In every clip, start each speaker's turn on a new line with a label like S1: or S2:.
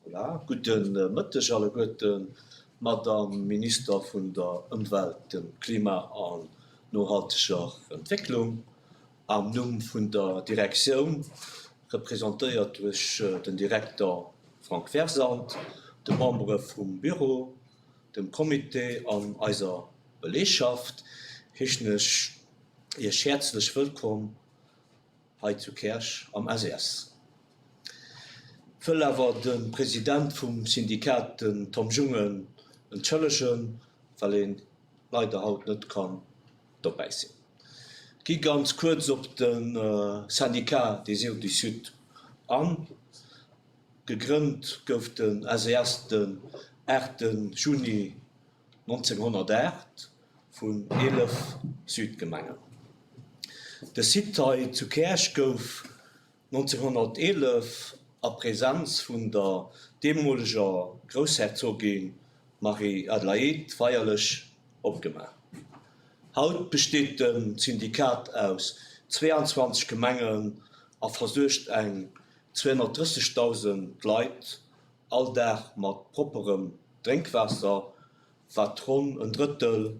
S1: Voilà, gudde Mëtteg alleguerten, Madamm Minister vun der Ëmwelt, dem Klima an nohalteger Entwécklung. Am Numm vun der Direktioun, representéiert duerch den Direkter Frank Versand, de Membere vum Büro, dem Comité an eiser Beleegschaft, heeschen ech Iech häerzlech wëllkomm hei zu Käerch am SES. Wëll awer de President vum Syndikat, den Tom Jungen, entschëllegen, well een leider haut net kann dobäi sinn. Gi ganz kuerz op de Syndicat des Eaux du Sud an. Gegrënnt gouf de SES den 8 Juni 1908 vun 11 Südgemengen. De Site hei zu Käerch gouf 1911 a Präsenz vun der deemoleger Groussherzogin Marie-Adelaïde feierlech opgemaach. Haut besteet de Syndikat aus 22 Gemengen a versuergt eng 230.000 Leit all Dag mat propperem Drénkwaasser, wat ronn en Drëttel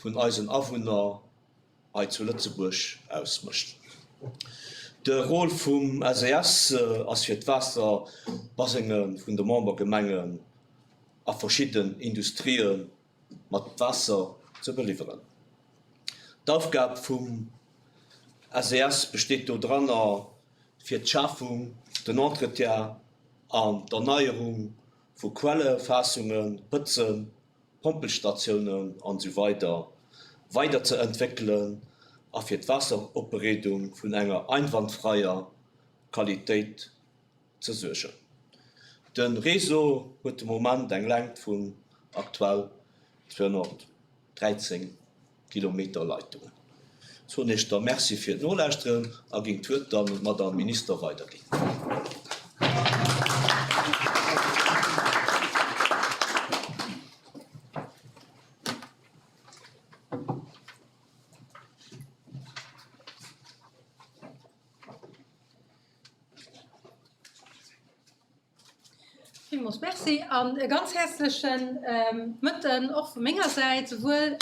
S1: vun eisen Awunner hei zu Lëtzebuerg ausmécht. De Rôle vum SES ass fir d'Waasserbasenge vun de Membergemengen a verschidden Industrië mat Waasser ze beliwweren. D'Aufgab vum SES besteet dodranner, fir d'Schafung, den Entretien an d'Erneierung vu Quellefaassungen, Pëtzen, Pompelstatiounen an esou weider weiderzeentwéckelen a fir d'Waasseropbereedung vun enger einwandfreier Qualitéit ze suergen. De Réseau huet de Moment eng Längt vun aktuell 213 Kilometer Leitungen. Soen Iech da Merci fir d'Nolauschteren a géing d'Wuert dann un d'Madame Minister weiderginn.
S2: Villmools Merci an e ganz häerzleche Mëtten och vu menger Säit, souwuel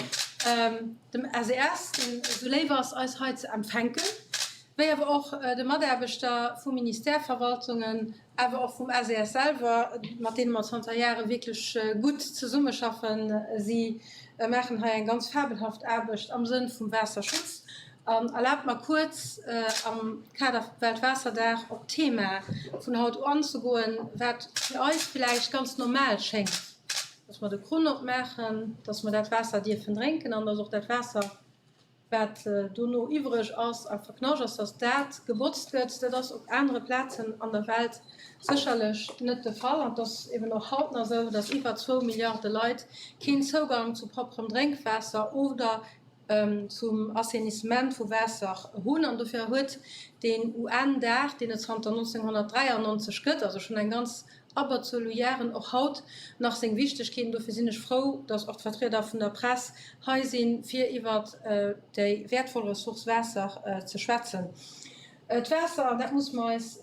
S2: dem SES, deen esou léif ass, eis hei ze empfänken, wéi awer och de Mataarbechter vu Ministère, Verwaltungen, awer och vum SES selwer, mat deene mer zanter Jahre wierklech gutt zesummeschaffen. Si maachen hei eng ganz fabelhaft Aarbecht am Sënn vum Waasserschutz. An erlaabt mer kuerz am Kader vum Weltwaasserdag op d'Thema vun haut anzegoen, wat fir eis villäicht ganz normal schéngt, dass mer de Krunn opmaachen, dass mer dat Waasser dierfen drénken an dass och dat Waasser, wat dono iwwreg ass a verknascht ass, dass dat gebotzt gëtt. Dat ass op anere Plazen an der Welt sécherlech net de Fall. An et ass eben och haut nach esou, dass iwwer zwou Milliarde Leit keen Zougang zu propperem Drénkwaasser oder zum Assainissement vu Waasser hunn. An dofir huet deen UN-Dag, deen et zanter 1993 gëtt, also schonn eng ganz Abberzuel u Jaren, och haut nach seng Wichtegkeet. An dofir sinn ech frou, datt och d'Vertrieder vun der Press hei sinn, fir iwwert déi wäertvoll Ressource Waasser ze schwätzen. D'Waasser, an dat muss mer eis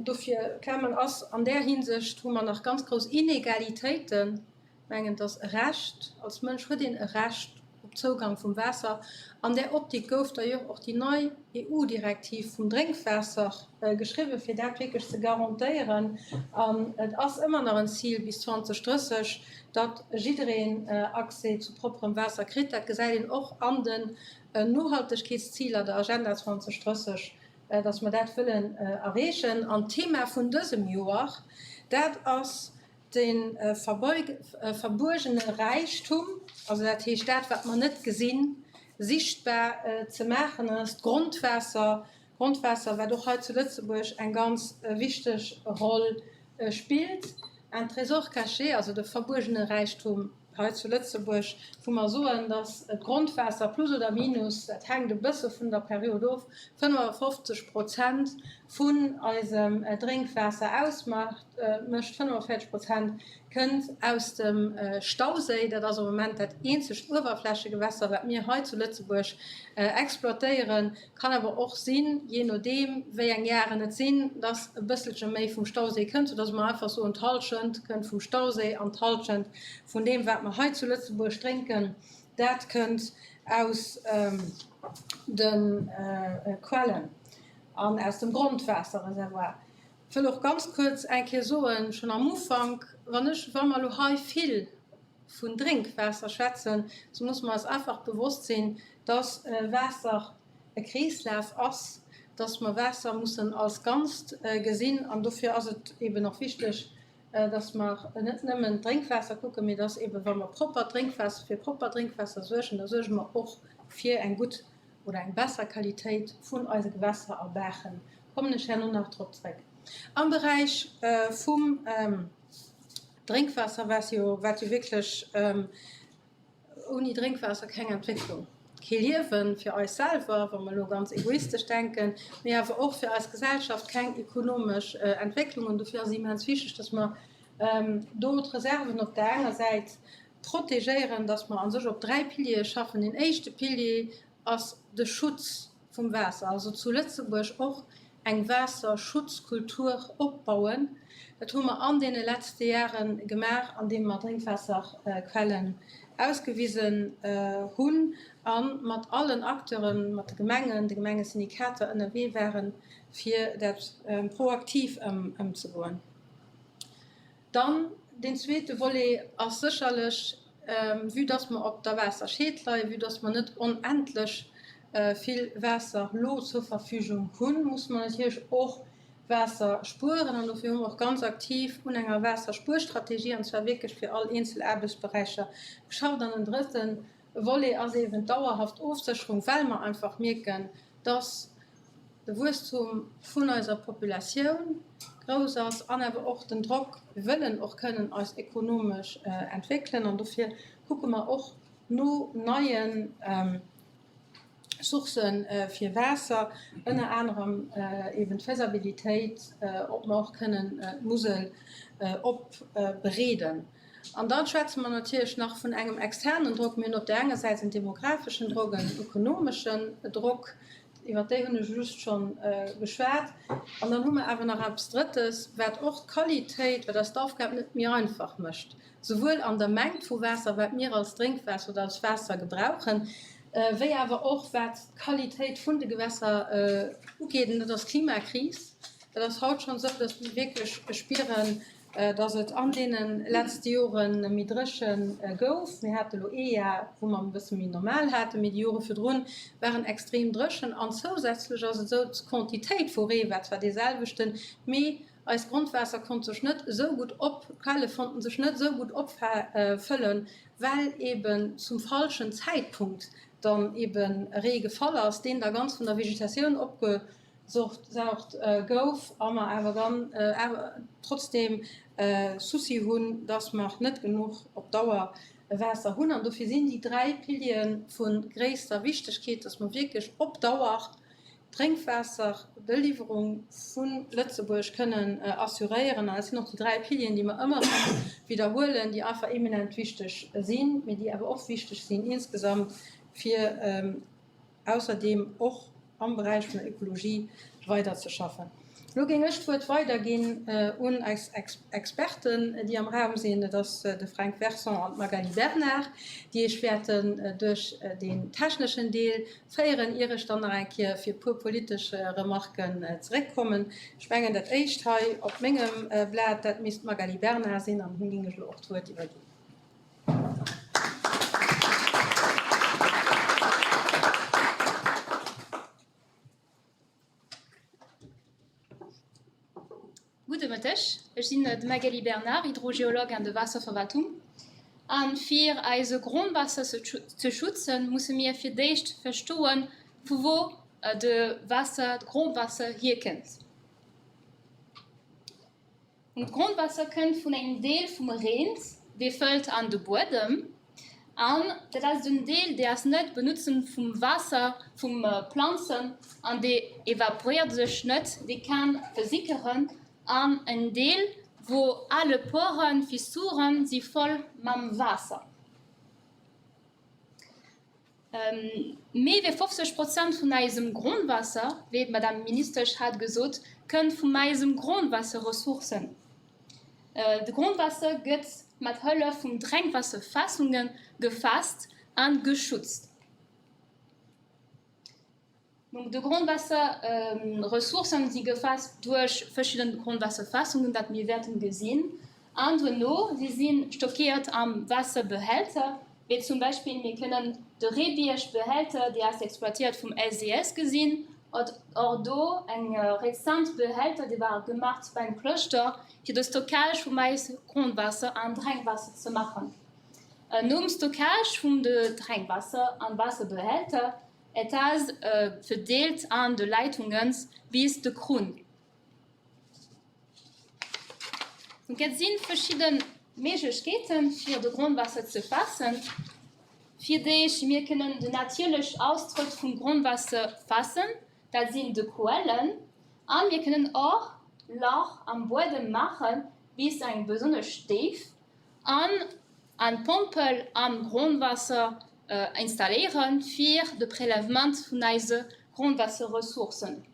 S2: dofir klammen, ass an där Hinsicht, wou mer nach ganz grouss Inegalitéiten Mengen, et ass e Recht, als Mënsch huet een e Recht op Zougang vum Waasser. An där Optik gouf d'ailleurs och déi nei EU-Direktiv vum Drénkwaasser geschriwwen, fir dat wierklech ze garantéieren. An et ass ëmmer nach en Zil bis 2030, datt jiddereen Accès zu propperem Waasser kritt. Dat gesäit een och an den Nohaltegkeetsziler, der Agenda 2030, datt mer dat wëllen erreechen. An d'Thema vun dësem Joer, dat ass De verbuergene Räichtum, also dat heescht dat, wat mer net gesinn, sichtbar ze maachen, dat ass d'Grondwaasser. D'Grondwaasser, wat och hei zu Lëtzebuerg eng ganz wichteg Roll spillt. Un trésor caché, also de verbuergene Räichtum hei zu Lëtzebuerg, wou mer soen, datt d'Grondwaasser plus oder minus, dat hänkt e bësse vun der Period of, 55 Prozent. vun eisem Drénkwaasser ausmacht, mécht, 45 Prozent kënnt aus dem Stauséi. Dat ass am Moment dat eenzegt Uewerflächegewässer, wat mir hei zu Lëtzebuerg exploitéieren. Kann awer och sinn, jee nodeem wéi eng Jaren et sinn, dass e bësselche méi vum Stauséi kënnt, soudass mer einfach soen, d'Hallschent kënnt vum Stauséi an d'Hallschent vun deem, wat mer hei zu Lëtzebuerg drénken, dat kënnt aus de Quellen an aus dem Grondwaasserreservoir. Ech wëll och ganz kuerz eng Kéier soen, schonn am Ufank, wann ech, wa mer elo hei vill vun Drénkwaasser schwätzen, sou musse mer eis einfach bewosst sinn, dass Waasser e Kreeslaf ass, dass mer Waasser mussen als Ganzt gesinn. An dofir ass et eben och wichteg, dass mer net nëmmen d'Drénkwaasser kucken, mee dass eben, wa mer proppert Drénkwaasser, fir proppert Drénkwaasser suergen, da suerge mer och fir eng gutt oder eng besser Qualitéit vun eise Gewässer a Baachen. Kommen ech herno nach drop zréck. Am Beräich vum Drénkwaasser, wat jo, wat jo wierklech ouni Drénkwaasser keng Entwécklung, kee Liewen fir eis selwer, wa mer elo ganz egoistesch denken, mee awer och fir eis Gesellschaft keng ekonomesch Entwécklung. An dofir ass et immens wichteg, dass mer do d'Reserven op där enger Säit protegéieren, dass mer a sech op 3 Piliere schaffen. Deen éischte Pilier ass de Schutz vum Waasser, also zu Lëtzebuerg och eng Waasserschutzkultur opbauen. Dat hu mer an deene letzte Jahre gemaach, andeem mer Drénkwaasserquellen ausgewisen hunn a mat allen Acteuren, mat de Gemengen, de Gemengesyndikater ënnerwee waren, fir dat proaktiv ëmzegoen. Dann deen zweete Volet ass sécherlech, vue dass mer op der Waasserscheed leien, vue dass mer net onendlech vill Waasser elo zur Verfügung hunn, musse mer natierlech och Waasser spueren. An dofir hu mer och ganz aktiv un enger Waasserspuerstrategie, an zwar wierklech fir all eenzel Aarbechtsberäicher, geschafft. An en drëtte Volet ass eeben d'dauerhaft Ofsécherung, well mer einfach mierken, dass de Wuesstum vun eiser Populatioun grouss ass an awer och den Drock, mir wëllen och kënnen eis ekonomesch entwéckelen an dofir kucke mer och no neie Sourcë fir Waasser, ënner anerem eben d'Faisabilitéit, ob mer och kënnen d'Musel opbereeden. An da schwätze mer natierlech nach vun engem externen Drock. Mir hunn op där enger Säit en demografeschen Drock, en ekonomeschen Drock, Iwwer déi hunn ech just schonn geschwat. An dann hu mer awer nach eppes Drëttes, wat och d'Qualitéit, wat eis d'Aufgab net méi einfach mécht, souwuel an der Mengt vu Waasser, wat mir als Drénkwaasser oder als Waasser gebrauchen, wéi awer och wat d'Qualitéit vun de Gewässer ugeet, an dat ass d'Klimakris. Et ass haut schonn esou, dass mir wierklech spieren, dass et an deene letzte Jore méi dréche gouf. Mir hate lo ee Jar, wou mer e bësse méi normal haten, mee déi Jore virdrun waren extrem dréchen. An zousätzlech ass et esou, d'Quantitéit vu Ree war zwar dee selwechten, mee eist Grondwaasser konnt sech net esou gutt op, d'Quelle konnten sech net esou gutt opfëllen, well eeben zum falschen Zäitpunkt dann eebe Ree gefall ass, deen da ganz vun der Vegetatioun opge Saugt gouf a mer awer dann trotzdeem Souci hunn, dass mer net genuch op Dauer Waasser hunn. An dofir sinn déi 3 Piliere vu gréisster Wichtegkeet, dass mer wierklech op Dauer d'Drénkwaasserbeliwwerung vu Lëtzebuerg kënnen assuréieren. An dat sinn och déi 3 Pilieren, déi mer ëmmer erëm widderhuelen, déi einfach eminent wichteg sinn, mee déi awer och wichteg sinn insgesamt fir ausserdeem och am Beräich vun der Ökologie weiderzeschaffen. Elo géing ech d'Wuert weiderginn un eis Experten, déi am Raum sinn. Dat ass de Fränk Werson an d'Magali Bernard, déi Iech wäerten duerch deen techneschen Deel féieren, ier ech dann nach eng Kéier fir e puer politesch Remarken zeréckkommen. Ech mengen, dat éischt hei op mengem Blat, dat misst d'Magali Bernard sinn, an him géing ech elo och d'Wuert iwwerginn.
S3: Gudde Mëtteg, ech sinn d'Magali Bernard, Hydrogeologue an der Waasserverwaltung. A fir eise Grondwaasser ze schützen, musse mir fir d'éischt verstoen, vu wou de Waasser, d'Grondwaasser hierkënnt. D'Grondwaasser kënnt vun engem Deel vum Reen, dee fëllt an de Buedem. An dat ass den Deel, dee ass net benotzen vum Waasser, vum Planzen an dee evaporéiert sech net, dee kann versickeren. An en Deel, wou alle Poren, Fissuren si voll mam Waasser. Méi wéi 50 Prozent vun eisem Grondwaasser, wéi d'Madame Ministesch hat gesot, kënnt vum eisem Grondwaasserressourcen. De Grondwaasser gëtt mat Hëllef vum Drénkwaasserfassunge gefaasst a geschützt. Donc de Grondwaasserressourcen si gefaasst duerch verschidden Grondwaasserfassungen, dat mir wäerten gesinn, an duerno si si stockéiert am Waasserbehälter, wéi zum Beispill mir kënnen de Reebiergbehälter, dee ass exploitéiert vum SES, gesinn, och do eng rezent Behälter, dee war gemacht beim Closter, fir de Stockage vum eis Grondwaasser an Drénkwaasser ze maachen. Nom Stockage vum de Drénkwaasser an Waasserbehälter Et ass verdeelt an de Leitungen bis de Krunn. Donc et sinn verschidden Méiglechkeeten fir de Grondwaasser ze faassen. Fir d'éischt mir kënnen de natierlech Austrëtt vum Grondwaasser faassen, dat sinn de Quellen, a mir kënnen och Lach am Buedem maachen bis eng besonnesch Déif an Eng Pompel am Grondwaasser installéieren fir de Prélèvement vun eise Grondwaasserressourcen.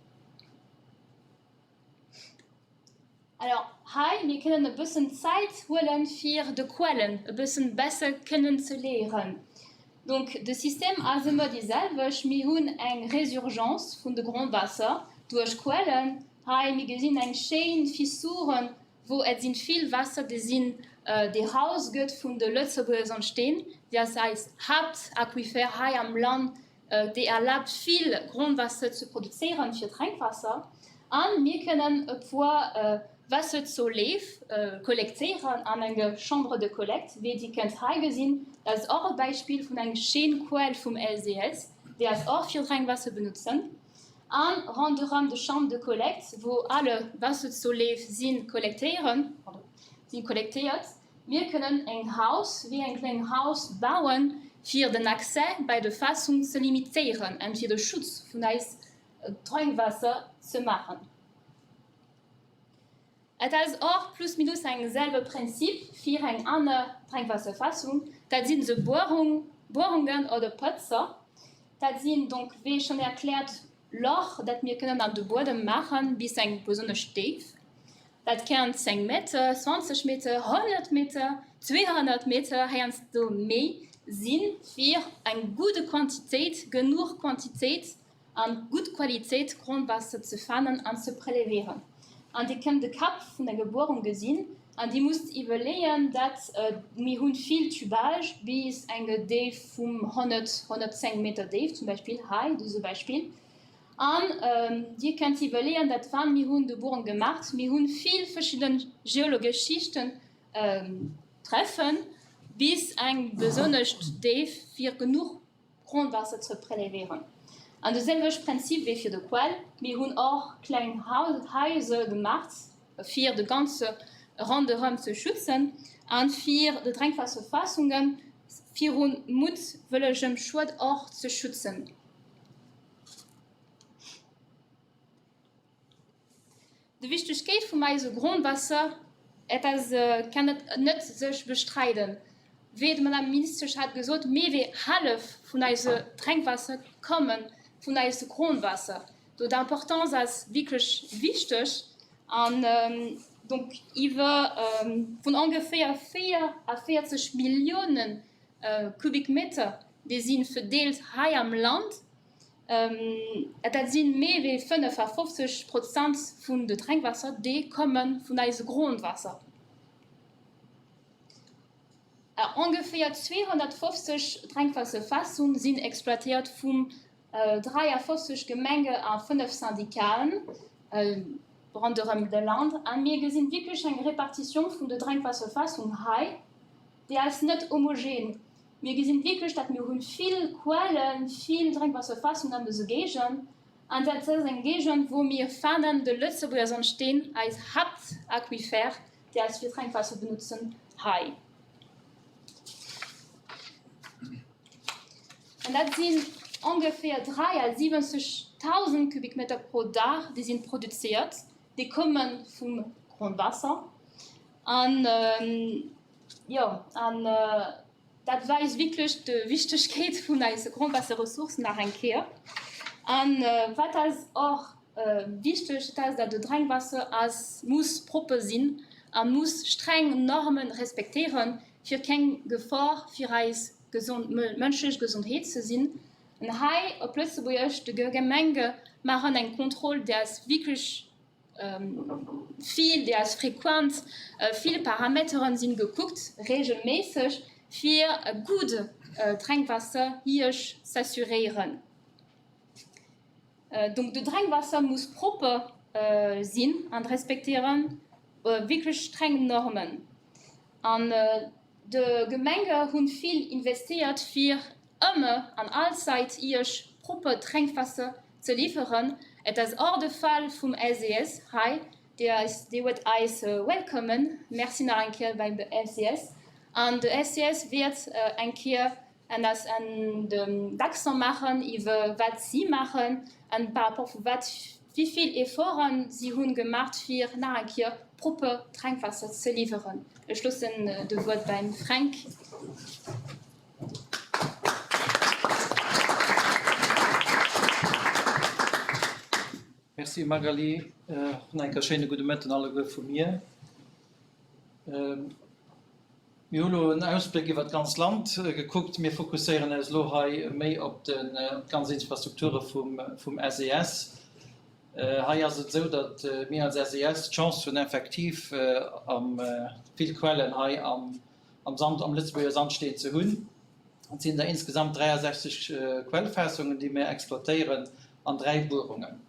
S3: Alors hei, mir kënnen e bëssen Zäit huelen fir de Quellen e bëssen besser kënnen ze léieren. Donc de System ass ëmmer dee selwecht, mir hunn eng Résurgence vun de Grondwaasser duerch Quellen. Hei, mir gesinn eng schéin Fissure wou et sinn vill Waasser déi sinn déi raus gëtt vun de Lëtzebuerger Sandsteen, déi ass eis Haaptaquifer hei am Land, déi erlaabt vill Grondwaasser ze produzéieren fir Drénkwaasser an mir kënnen e puer Waasserzoleef kollektéieren an enge Chambre de collecte, wéi dir kënnt hei gesinn. Dat ass och e Beispill vun eng schéin Quell vum LCS, déi ass och fir Drénkwaasser benotzen. A ronderëm de Champ de collecte, wou alle Waasserzoleef si kollektéieren, pardon, si kollektéiert. Mir kënnen eng Haus, wéi eng kleng Haus bauen, fir den Accès bei de Fassung ze limitéieren an fir de Schutz vun eis Drénkwaasser ze maachen. Et ass och plus minus eng selwe Prinzip fir eng aner Drénkwaasserfassung, dat sinn se Buerung, Buerungen oder Pëtzer. Dat sinn donc, wéi schonn erkläert, Lach, dat mir kënnen an de Buedem maachen, bis eng besonnesch Déif. Dat kann 10 Meter, 20 Meter, 100 Meter, 200 Meter, heiansdo méi sinn, fir eng gudde Quantitéit, genuch Quantitéit an gutt Qualitéit Grondwaasser ze fannen an ze prelevieren. An Dir kënnt de Kapp vun der Gebuerung gesinn an Dir musst iwwerleeën, dat mir hunn vill Tubage bis eng Déif vum 100, 110 Meter Déif zum Beispill, hei dëse Beispill. An Dir kënnt iwwerleeën, dat wann mir hunn de Buerung gemacht, mir hunn vill verschidden geologesch Schichten treffen bis eng besonnesch Déif fir genuch Grondwaasser ze prelevéieren. An de selwecht Prinzip wéi fir de Quell, mir hunn och kleng Haiser gemacht fir de ganze ronderëm ze schützen an fir de Drénkwaasserfassungen virun muttwëllegem Schued och ze schützen. De Wichtegkeet vum eise Grondwaasser, et ass, kann et net sech bestreiden. Wéi d'Madame Ministesch hat gesot, méi wéi hallef vun eise Drénkwaasser komme vun eise Grondwaasser. Do d'Importance ass wierklech wichteg an donc iwwer vun ongeféier 44 Milliounen Kubikmeter, déi si verdeelt hei am Land, Dat si méi wéi 55 Prozent vun de Drénkwaasser, déi komme vun eise Grondwaasser. Ongeféier 250 Drénkwaasserfassung sinn exploitéiert vum 53 Gemenge a 5 Syndicaten ronderëm de Land. A mir gesinn wierklech eng Repartitioun vun de Drénkwaasserfassung hei, déi ass net homogen. Mir gesinn wierklech, datt mir hunn vill Quellen, vill Drénkwaasserfassungen an dëser Géigend. An dat ass eng Géigend, wou mir fannen de Lëtzebuerger Sandsteen, eis An dat sinn ongeféier 73.000 Kubikmeter pro Dag, déi sinn produzéiert. Déi komme vum Grondwaasser. An, jo, an dat weist wierklech d'Wichtegkeet vun eise Grondwaasserressourcen nach eng Kéier. An wat ass och wichteg, dat ass, datt de Drénkwaasser ass, muss propper sinn a muss streng Norme respektéieren, fir keng Gefor fir eis mënschlech Gesondheet ze sinn. An hei op Lëtzebuergesch, de Gemenge maachen eng Kontroll, déi ass wierklech vill, déi ass frequent, vill Parameteren sinn gekuckt, regelméisseg, fir e gudd Drénkwaasser Iech z'assuréieren. Donc de Drénkwaasser muss propper sinn an respektéieren wierklech streng Normen. An de Gemenge hunn vill investéiert fir ëmmer an all Zait Iech propper Drénkwaasser ze liwweren. Et ass och de Fall vum SES hei, déi eis, déi huet eis welcomen. Merci nach eng Kéier beim SES. An de SES wäert eng Kéier en ass en den Accent maachen iwwer wat si maachen an par rapport vu wat wéivill Efforten si hunn gemaacht fir nach eng Kéier propper Drénkwaasser ze liwweren. Ech loossen de Wuert beim Fränk.
S4: Merci Magali. Och nach eng Kéier schéine gudde Mëtten alleguer vu mir. Mir hu lo en Ausbléck iwwer d'ganz Land gekuckt. Mir fokusséieren eis elo hei méi op d'ganz Infrastrukture vum SES. Hei ass et esou, datt mir als SES d'Chance hunn, effektiv vill Quellen hei am Sand, am Lëtzebuerger Sandsteen ze hunn. Et sinn der insgesamt 63 Quellfaassungen, déi mir exploitéieren, an 3 Buerungen.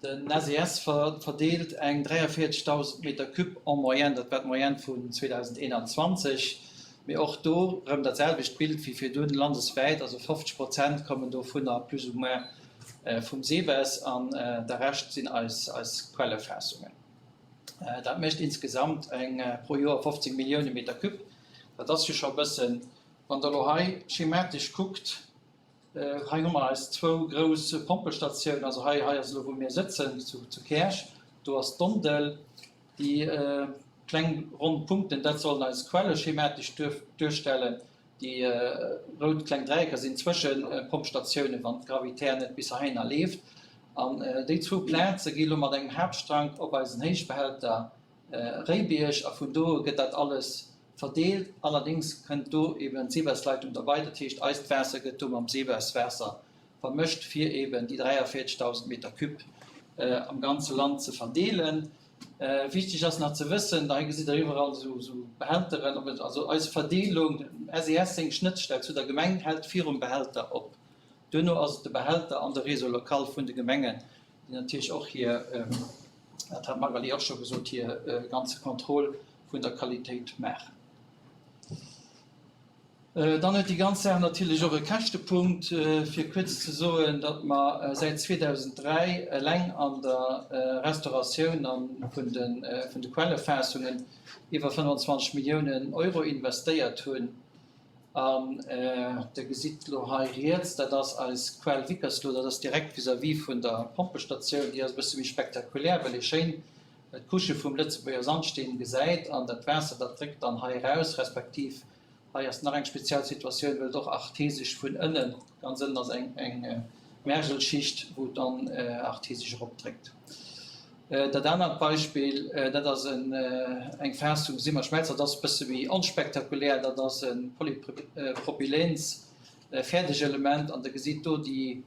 S4: Den SES verdeelt eng 43.000 Meter cube en moyenne, dat war d'Moyenne vun 2021. Mee och do erëm dat selwecht Bild wéi virdun, landeswäit, also 50 Prozent kommen dovunner plus ou moins vum SEBES an de Rescht sinn eis Quellefaassungen. Dat mécht insgesamt eng pro Joer 15 Millioune Meter cube. Dat ass jo scho e bëssen. Wann Der elo hei schematesch kuckt, Hei hu mer eis zwou grouss Pompelstatiounen, also hei, hei ass elo wou mir sëtzen zu Käerch, do ass d'Dondel. Déi kleng ronn Punkten, dat sollen eis Quelle schematesch duerstellen. Déi rout kleng Dräiecker sinn d'Zwëschepompstatiounen, wann d'Gravitär net bis heihinner leeft. An déi zwou Plaze gi elo mat engem Haaptstrank op eisen Héichbehälter Réibierg a vun do gëtt dat alles verdeelt. Allerdéngs kënnt do eben d'Sebesleitung derbei, dat heescht eist Waasser gëtt do mam Sebeswaasser vermëscht, fir eben déi 43.000 Meter cube am ganze Land ze verdeelen. Wichteg ass nach ze wëssen, hei gesitt Der iwwerall esou Behälteren, ob et also eis Verdeelung, dem SES seng Schnëttstell zu der Gemeng hält virum Behälter op. Duerno ass et de Behälter an de Réseau local vun de Gemengen, déi natierlech och hir, dat hat d'Magali och scho gesot, hir ganze Contrôle vun der Qualitéit maachen. Dann huet déi ganz Saach natierlech och e Käschtepunkt. Fir kuerz ze soen, datt mer säit 2003 eleng an der Restauratioun vun de Quellefaassungen iwwer 25 Milliounen Euro investéiert hunn. An Der gesitt elo hei riets, dat ass eis Quell Wickersloh, dat ass direkt vis-à-vis vun der Pompelstatioun. Déi ass e bësse méi spektakulär, well ee schéin d'Couche vum Lëtzebuerger Sandsteen gesäit an dat Waasser, dat dréckt dann hei eraus, respektiv hei ass nach eng speziell Situatioun, well et och artesesch vun ënnen, ganz ënnen ass eng Mergelschicht, wou et dann artesesch eropdréckt. Dat anert Beispill, dat ass eng Faassung Simmerschmelz, dat ass e bësse méi onspektakulär, dat ass e Polypropylens-Fäerdegelement an Der gesitt do déi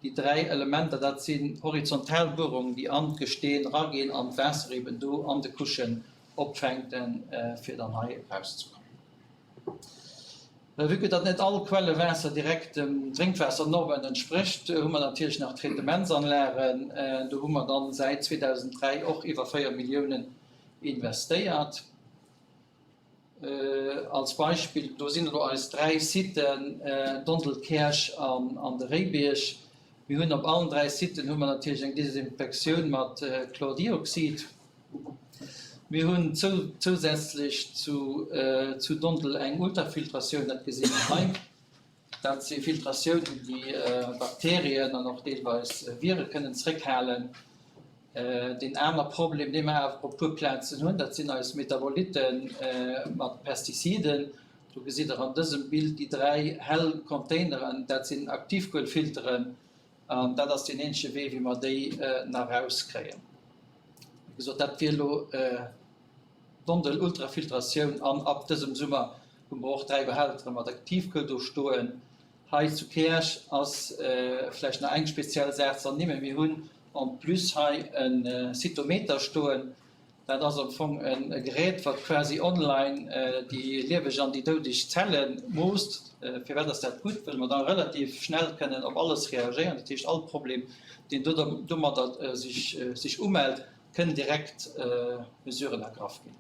S4: Déi 3 Elementer, dat sinn horizontal Buerungen, déi an d'Gesteen raginn an d'Waasser eben do an de Couchen opfänken, fir dann hei erauszekommen. Vue que datt net all Quellewaasser direkt dem Drénkwaassernormen entsprécht, hu mer natierlech nach Traitementsanlagen. Do hu mer dann säit 2003 och iwwer 4 Milliounen investéiert. Als Beispill, do sinn elo eis 3 Siten, Dondel, Käerch an de Réibierg. Mir hunn op allen 3 Siten hu mer natierlech eng Desinfektioun mat Chlordioxid. Mir hunn zousätzlech zu Dondel eng Ultrafiltratioun, dat gesi mer hei. Dat si Filtratiounen, déi Bakterien an och deelweis Vire kënnen zréckhalen. Deen aner Problem, dee mer awer op e puer Plazen hunn, dat sinn eis Metabolitte mat Pestiziden. Do gesitt Der an dësem Bild déi 3 hell Containeren, dat sinn Aktivkuelfilteren an dat ass deen eenzege Wee, wéi mer déi nach erauskréien. Wéi gesot, dat wier elo Gondel Ultrafiltratioun an ab dësem Summer hu mer och 3 Behältere mat Aktivkuel do stoen. Hei zu Käerch ass vläicht nach eng speziell Saach ze ernimmen, Mir hunn en plus hei e Cytometer stoen. Dat ass am Fong e Gerät, wat quasi online déi lieweg an déi doudeg Zelle moosst. Firwat ass dat gutt? Well mer da relativ schnell kënnen op alles reagéieren. Dat heescht, all Problem, deen domadder sech umellt, kënnen direkt Mesuren ergraff ginn.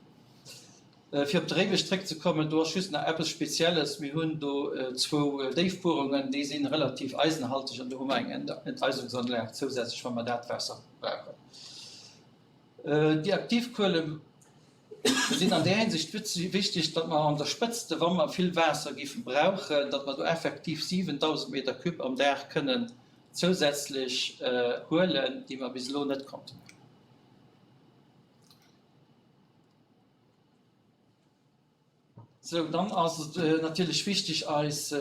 S4: Fir op de Réiweg zréckzekommen, do ass just nach eppes Spezielles, Mir hunn do zwou Déifbuerungen, déi si relativ eisenhalteg an do hu mer eng Enteisungsanlag zousätzlech, wa mer dat Waasser brauchen. Déi aktiv Kuele sinn an där Hinsicht wichteg, datt mer an der Spëtzt, wa mer vill Waasser géife brauchen, datt mer do effektiv 7.000 Meter cube am Dag kënnen zousätzlech huelen, déi mer bis elo net konnten huelen. Sou, dann ass et natierlech wichteg, eis,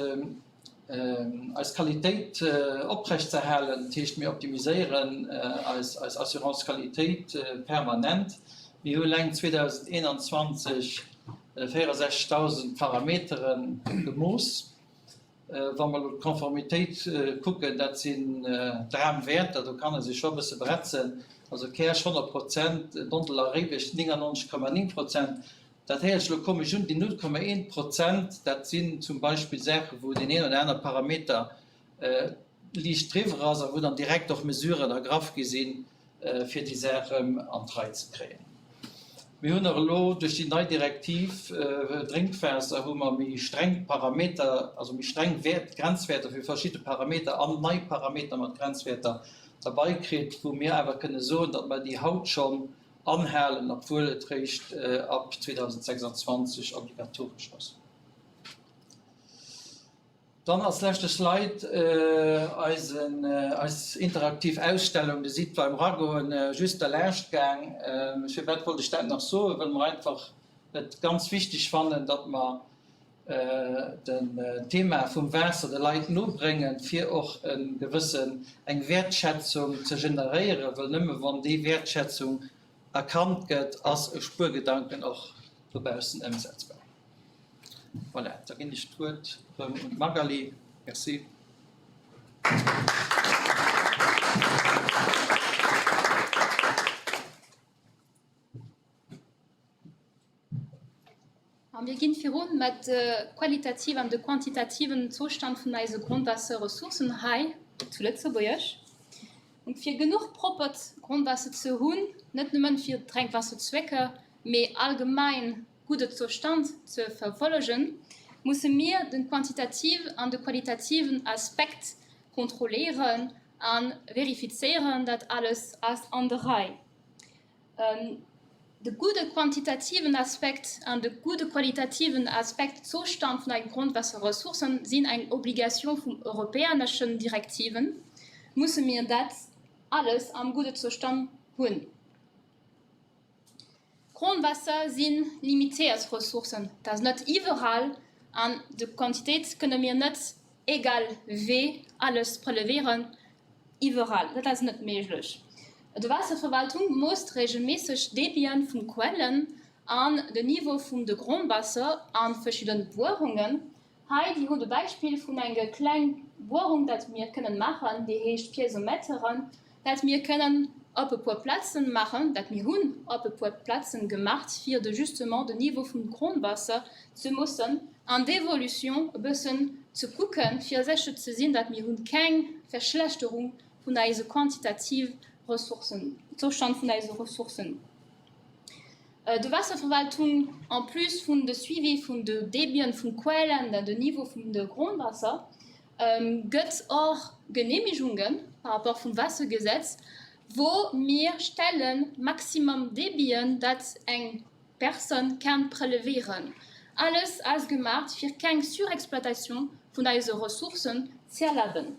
S4: eis Qualitéit oprechtzerhalen. Dat heescht, mir optimiséieren eis, eis Assurance qualité permanent. Mir hu eleng 2021 64.000 Parametere gemooss. Wa mer elo d'Konformitéit kucken, dat sinn d'Ramwäerter, do kann e sech scho e bësse bretzen, also Käerch 100 Prozent, Dondel a Réimech 99,9 Prozent. Dat héiert sech elo komesch un, déi 0,1 Prozent, dat sinn zum Beispill Saachen, wou deen een oder aner Parameter liicht driwwer ass a wou dann direkt och Mesuren ergraff gi sinn, fir déi Saach erëm an d'Rei ze kréien. Mir hunn och elo duerch déi nei Direktiv Drénkwaasser hu mer méi streng Parameter, also méi streng Wäert, Grenzwäerter fir verschidde Parameter an nei Parameter mat Grenzwäerter derbei kritt, wou mir awer kënne soen, datt mer déi haut schonn anhalen, obwuel et réischt ab 2026 obligatoresch ass. Dann als leschte Slide eisen, eis interaktiv Ausstellung, de Site beim Ragoen, just derlaascht gaang. Firwat wollt ech dat nach soen? Well mer einfach et ganz wichteg fannen, datt mer den Thema vum Waasser de Leit nobréngen, fir och e gewëssen, eng Wäertschätzung ze generéieren, well nëmme wann déi Wäertschätzung erkannt gëtt, ass e Spuergedanken och dobaussen ëmsetzbar. Voilà, da ginn ech d'Wuert erëm un d'Magali. Merci.
S3: A mir ginn virun mat de qualitative an de quantitativen Zoustand vun eise Grondwaasserressourcen hei zu Lëtzebuerg. Und fir genuch proppert Grondwaasser ze hunn, net nëmmen fir Drénkwaasserzwecke, mee allgemein gudde Zoustand ze verfollegen, musse mir de quantitative an de qualitativen Aspekt kontrolléieren a verifizéieren, dat alles ass an der Rei. De gudde quantitativen Aspekt an de gudde qualitativen Aspekt, Zoustand vun eise Grondwaasserressourcen, sinn eng Obligation vum europäeschen Direktiven, musse mir dat alles am gudde Zoustand hunn. Grondwaasser si limitéiert Ressourcen, dat ass net iwwerall, an de Quantitéit kënne mir net egal wéi alles prelevéieren, iwwerall, dat ass net méiglech. De Waasserverwaltung moosst regelméisseg d'Debien vum Quellen an den Niveau vum de Grondwaasser a verschidden Buerungen. Hei Dir hutt e Beispill vun enge kleng Buerung, dat mir kënnen maachen, déi heescht Piezometeren, dat mir kënnen op e puer Plazen maachen, dat mir hunn op e puer Plazen gemacht, fir de justement den Niveau vum Grondwasser ze moossen an d'Evolution e bëssen ze kucken, fir sécher ze sinn, dat mir hunn keng Verschlechterung vun eise quantitative Ressourcen, Zoustand vun eise Ressourcen. De Waasserverwaltung, en plus vun de Suivi vun de Débien vun Quellen an de Niveau vun de Grondwasser, gëtt och Genehmigungen par rapport vum Waassergesetz, wou mir stellen maximum Débien, dat eng Personne kann prelevéieren. Alles ass gemaacht fir keng Surexploitation. vun eise Ressourcen z'erlaben.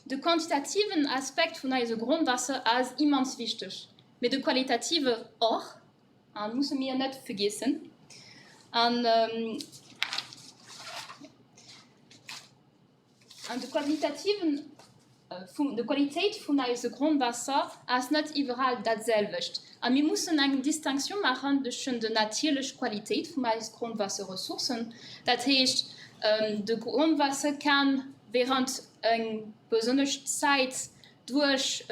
S3: De quantitativen Aspekt vun eise Grondwaasser ass immens wichteg, mee de qualitative och, a musse mir net vergiessen. An An de qualitativen, vun de Qualitéit vun eise Grondwaasser ass net iwwerall dat selwecht. A mir mussen eng Distinction maachen tëschent de natierlech Qualitéit vum eis Grondwaasserressourcen, dat heescht de Grondwaasser kann während eng besonnesch Zäit duerch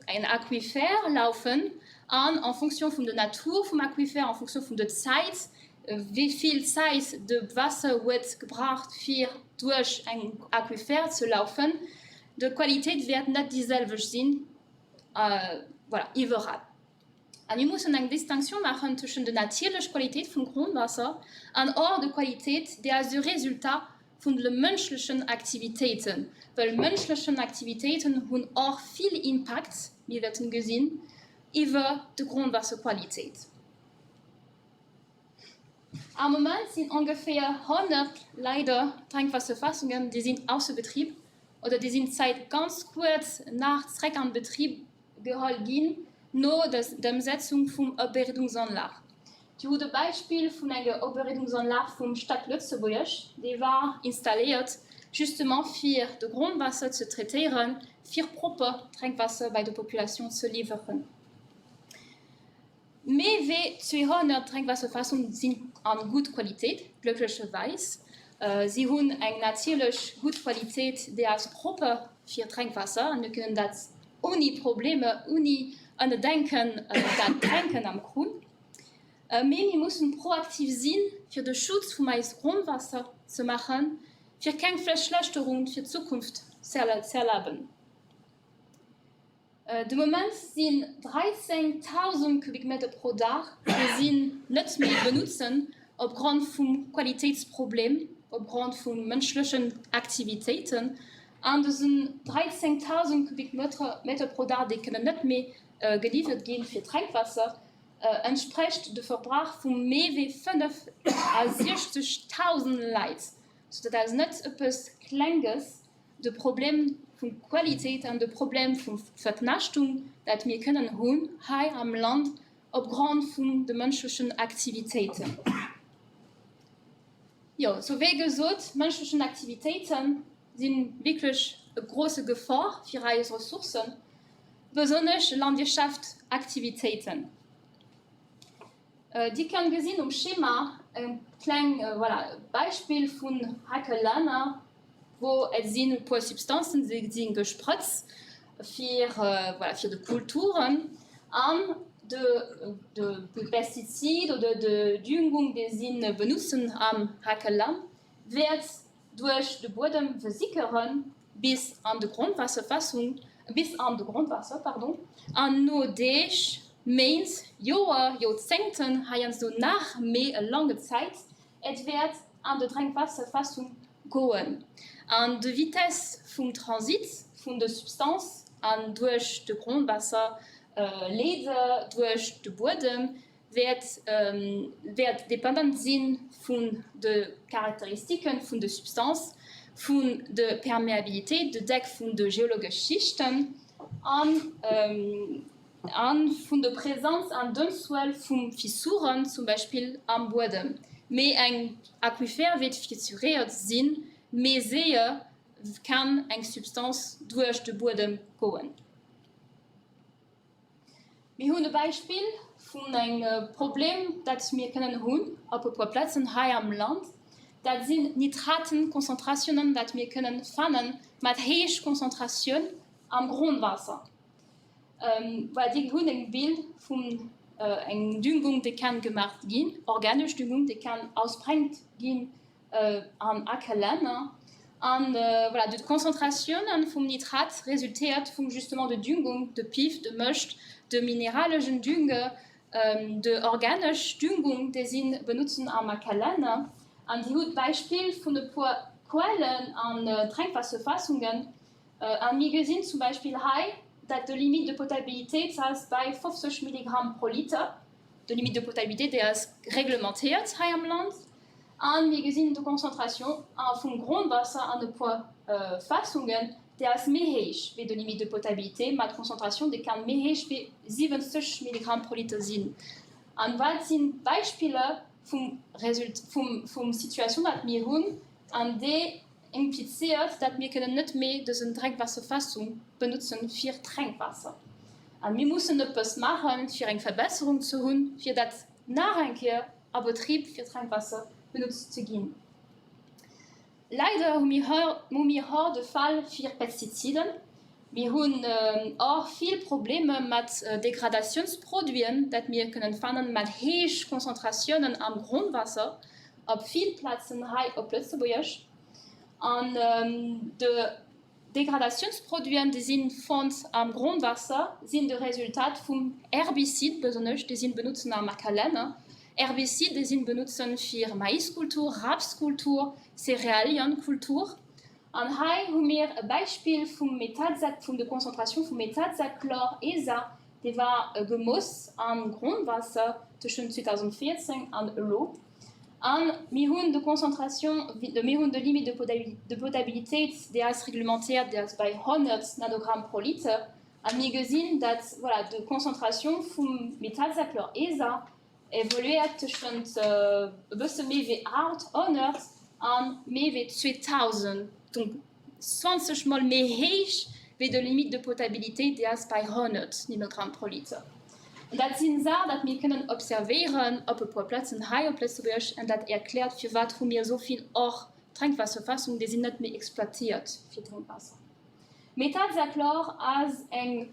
S3: en Aquifer laufen an en fonction vun der Natur vum Aquifer, en fonction vun der Zäit, Wéi vill Zäit de Waasser huet gebraucht fir duerch eng Aquifer ze laufen, de Qualitéit wäert net déi selwecht sinn, voilà, iwwerall. A mir mussen eng Distinction maachen tëschent de natierlech Qualitéit vum Grondwaasser an och de Qualitéit, déi ass de Résultat vun de mënschlechen Aktivitéiten, well mënschlechen Aktivitéiten hunn och vill Impakt, mir wäerten gesinn, iwwer de Grondwaasserqualitéit. Am Moment sinn ongeféier 100, leider, Drénkwaasserfassungen, déi sinn ausser Betrib oder déi sinn zäit ganz kuerz nach zréck an Betrib geholl ginn no der Ëmsetzung vum Opbereedungsanlag. Dir hutt e Beispill vun enger Opbereedungsanlag vum Stad Lëtzebuerg, déi war installéiert justement fir de Grondwaasser ze traitéieren, fir propper Drénkwaasser bei de Population ze liwweren. Méi wéi 200 Drénkwaasserfassungen sinn a gutt Qualitéit, glécklecherweis. Si hunn eng natierlech gutt Qualitéit, déi ass propper fir Drénkwaasser an mir kënnen dat ouni Problemer, ouni Ënnerdenken dat drénken am Krunn. Mee mir mussen proaktiv sinn, fir de Schutz vum eist Grondwaasser ze maachen, fir keng Verschlechterung fir d'Zukunft z'erlaben. De Moment sinn 13.000 Kubikmeter pro Dag, déi si net méi benotzen, opgrond vum Qualitéitsproblem, opgrond vu mënschlechen Aktivitéiten. An dësen 13.000 Kubikmeter pro Dag, déi kënnen net méi geliwwert gi fir Drénkwaasser, entsprécht de Verbrauch vu méi wéi 65.000 Leit. Dat ass net eppes Klenges. De Problem vun Qualitéit an de Problem vu Verknaschtung, dat mir kënnen hunn hei am Land opgrond vun de mënschlechen Aktivitéiten. Jo, sou wéi gesot, mënschlechen Aktivitéite si wierklech e grosse Gefor fir eis Ressourcen, besonnesch Landwirtschaftaktivitéiten. Dir kënnt gesinn um Schema e kleng, voilà, Beispill vun Hackelänner, wou et sinn e puer Substanzen, déi si gesprëtzt fir, voilà, fir de Kulturen an de, de Pestizid oder de Düngung, dee si benutzen am Hackelland, wäert duerch de Buedem versickere bis an de Grondwaasserfassung, bis an de Grondwaasser, pardon, an no Deeg, Méint, Joer, Joerzéngten, heiansdo nach méi e lange Zäit, et wäert an de Drénkwaasserfassung goen. An de Vitesse vum Transit vun de Substanz an duerch de Grondwaasser leede duerch de Buedem wäert wäert dependant si vun de Charakteristike vun de Substanz, vun de Permeabilitéit, de Deck vun de geologesch Schichten an a vun de Präsenz an d'Unzuel vu Fissuren, zum Beispill am Buedem. Méi eng Aquifer wäert fissuréiert sinn, méi séier kann eng Substanz duerch de Buedem goen. Mir hunn e Beispill vun engem Problem, dat mir kënnen hunn op e puer Plazen hei am Land. Dat sinn Nitratenkonzentratiounen, dat mir kënnen fanne mat héich Konzentratioun am Grondwaasser. Voilà, Dir hutt eng Bild vun eng Düngung, déi kann gemaach ginn, organesch Düngung, déi kann ausbrengt ginn an Akerlänner. An voilà, de d'Konzentratiounen vum Nitrat resultéiert vum justement de Düngung, de Piff, de Mëscht, de mineraleschen Dünge, de organesch Düngung, déi si benotzen am Akerlänner. An Dir hutt d'Beispill vun e puer Quellen an Drénkwaasserfassungen. A mir gesinn zum Beispill hei, dat de Limite de potabilité ass bei 50 Milligramm pro Liter. De Limite de potabilité, déi ass reglementéiert hei am Land. A mir gesinn de Concentration vum Grondwaasser an e puer Fassungen, déi ass méi héich wéi de Limite de potabilité, ma d'Concentration, déi kann méi héich wéi 70 Milligramm pro Liter sinn. An wat sinn d'Beispiller vum Result, vum, vum Situation, dat mir hunn, an déi impliziert, dat mir kënnen net méi dësen Dreckwaasserfassung benutzen fir Drénkwaasser. An mir mussen eppes maachen, fir eng Verbesserung ze hunn, fir dat nach eng Kéier a Betrib fir Drénkwaasser benutzt ze ginn. Leider hu mir hor de Fall fir Pestiziden. Mir hunn och vill Probleme mat Degradatiounsproduiten, dat mir kënnen fannen mat héich Konzentratiounen am Grondwaasser op vill Plazen hei op Lëtzebuerg. An de Degradatiounsproduiten, déi sinn fonnt am Grondwaasser, sinn de Resultat vum Herbicide besonnesch, déi sinn benotzen am Akerlänner. Herbicide, déi sinn benotzen fir Maiskultur, Rapskultur, Cerealienkultur. An hei hu mir e Beispill vum Metazac, vum de Konzentratioun vum Metazachlor, ESA, dee war gemooss am Grondwaasser tëschent 2014 an elo. A mir hunn de Concentration, mir hunn de Limite de potabilitéit, déi ass reglementéiert, déi ass bei 100 Nanogramm pro Liter. A mir gesinn, datt, voilà, de Concentration vum Metazachlor ESA evoluéiert tëschent e bësse méi wéi 800 a méi wéi 2.000, donc 20 mol méi héich wéi de Limite de potabilité, déi ass bei 100 Nanogramm pro Liter. An dat sinn Saachen, dat mir kënnen observéieren op e puer Platzen hei op Lëtzebuerg, an dat erkläert, firwat hu mir esou vill och Drénkwaasserfassungen, déi sinn net méi exploitéiert fir Drénkwaasser. Metazachlor ass eng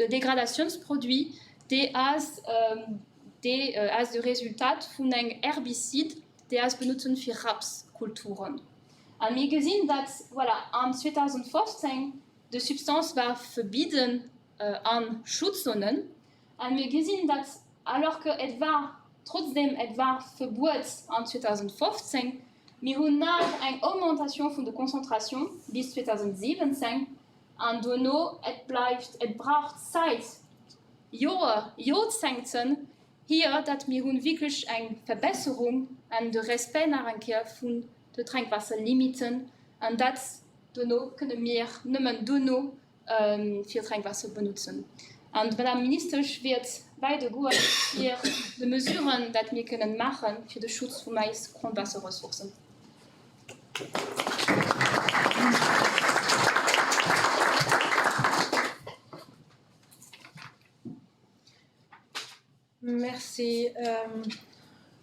S3: Degradatiounsproduit, dee ass dee ass de Resultat vun eng Herbicide, déi ass benotzen fir Rapskulturen. A mir gesinn, dat, voilà, an 2015 de Substanz war verbidden an Schutzzonen a mir gesinn dat alors que et war trotzdem et war Verbuet an 2015, mir hunn nach eng Augmentation vun de Concentration bis 2017 an duerno et bleift, et brauch Zäit, Joer, Jorzéngten hier, dat mir hunn wierklech eng Verbesserung an de Respect nach eng Kéier vun de Drénkwaasserlimiten an dat duerno kënne mir nëmmen duerno fir Drénkwaasser benotzen. An d'Madame Ministesch wäert weidergoen fir de Mesuren, dat mir kënnen maache fir de Schutz vum eis Grondwaasserressourcen.
S2: Merci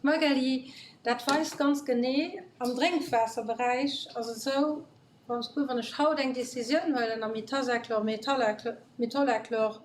S2: Magali. Dat weist ganz genee, am Drénkwaasserberäich ass et esou, wann ech wann ech haut eng Décisioun huelen am Metazachlor, Metolachlor,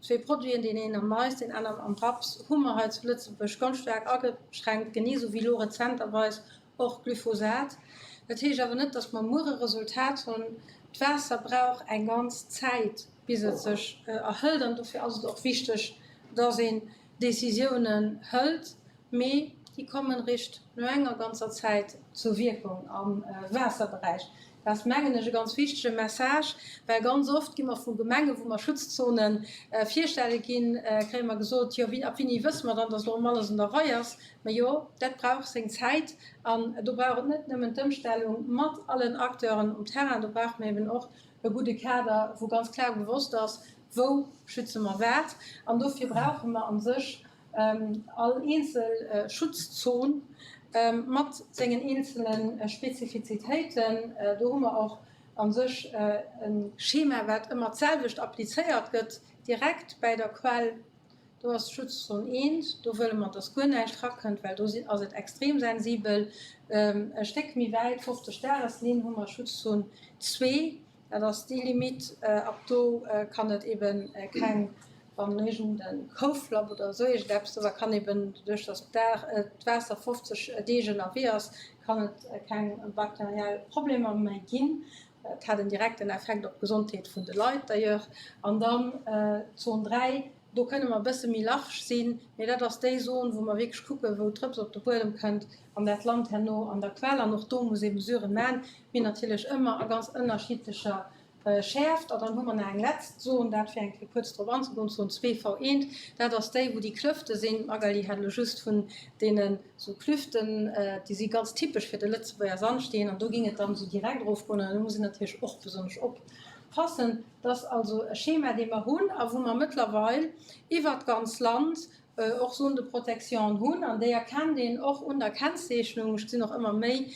S2: zwee Produiten, deen een am Mais, deen aneren am Raps, hu mer hei zu Lëtzebuerg ganz staark ageschränkt, genee esou wéi elo rezenterweis och Glyphosat. Dat heescht awer net, datt mer muer e Resultat hunn. D'Waasser brauch eng ganz Zäit, bis et sech erhëlt. An dofir ass et och wichteg, datt een Décisiounen hëlt, mee déi kommen eréischt no enger ganzer Zäit zur Wierkung am Waasserberäich. Dat ass, mengen ech, e ganz wichtege Message, well ganz oft gi mer vu Gemengen, wou mer Schutzzonen virstelle ginn, kréie mer gesot, jo, ab wéini wësse mer dann, datt elo erëm alles un der Rei ass? Mä jo, dat brauch seng Zäit an do brauch et net nëmmen d'Ëmstellung mat allen Acteuren um Terrain, do brauche mer eben och e gudde Kader, wou ganz klar gewosst ass, wou schütze mer wat. An dofir brauche mer a sech all eenzel Schutzzon mat sengen eenzele Spezifizitéiten. Do hu mer och a sech e Schema, wat ëmmer d'selwecht applizéiert gëtt, direkt bäi der Quell. Do ass d'Schutzzon eent, do wëlle mer, dass guer näischt rakënnt, well do ass et extrem sensibel. E Stéck méi wäit, 50 Dageslinn, hu mer Schutzzon zwee, dat ass déi Limitt, ab do kann et ebe keng, wann iergend e Kouflapp oder esou iergendeppes do war, kann eben doduerch, dass d'Waasser 50 Deeg ënnerwee ass, kann et keng bakteriell Problemer méi ginn. Et hat en direkten Effekt op d'Gesondheet vun de Leit d'ailleurs. An dann d'Zon 3, do kënne mer e bësse méi large sinn, mee dat ass déi Zon, wou mer wierklech kucken, wou d'Drëps op de Buedem kënnt an dat lant herno an der Quell. An och do muss ee Mesuren man, mee natierlech ëmmer a ganz ënnerschiddlecher. Schäerft. An dann hu mer nach eng letzt Zon, dat fir eng Kéier kuerz drop anzegoen, d'Zon 2V1, dat ass déi, wou déi Klëfte sinn. D'Magali hat elo just vun deene sou Klüften, déi si ganz typesch fir de Lëtzebuerger Sandsteen, an do géing et dann esou direkt erofgoen an do muss een natierlech och besonnesch oppassen. Dat ass also e Schema, dee mer hunn a wou mer mëttlerweil iwwert d'ganz Land och Zones de protection hunn, an déi erkennt een och un der Kennzeechnung, ech gesinn och ëmmer méi,